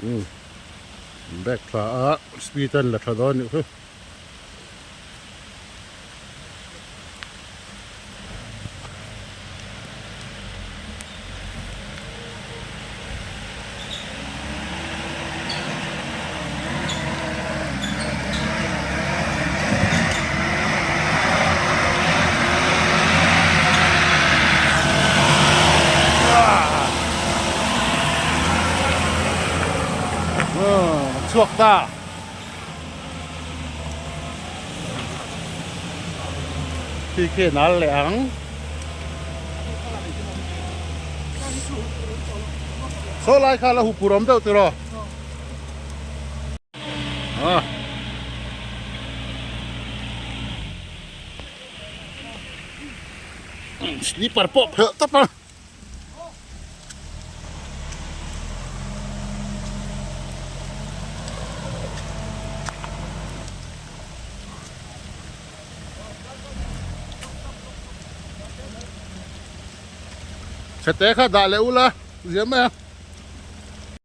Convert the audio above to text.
Umm back thla a speed a la tha dawn nih chu. Chhuak ta. Khi khi nal leh ang. Saw lai kha la hu pur awm deuh tiraw. Ah. Slipper pawh phelh tawp a. Chhete kha dah leh ula, zia mai a.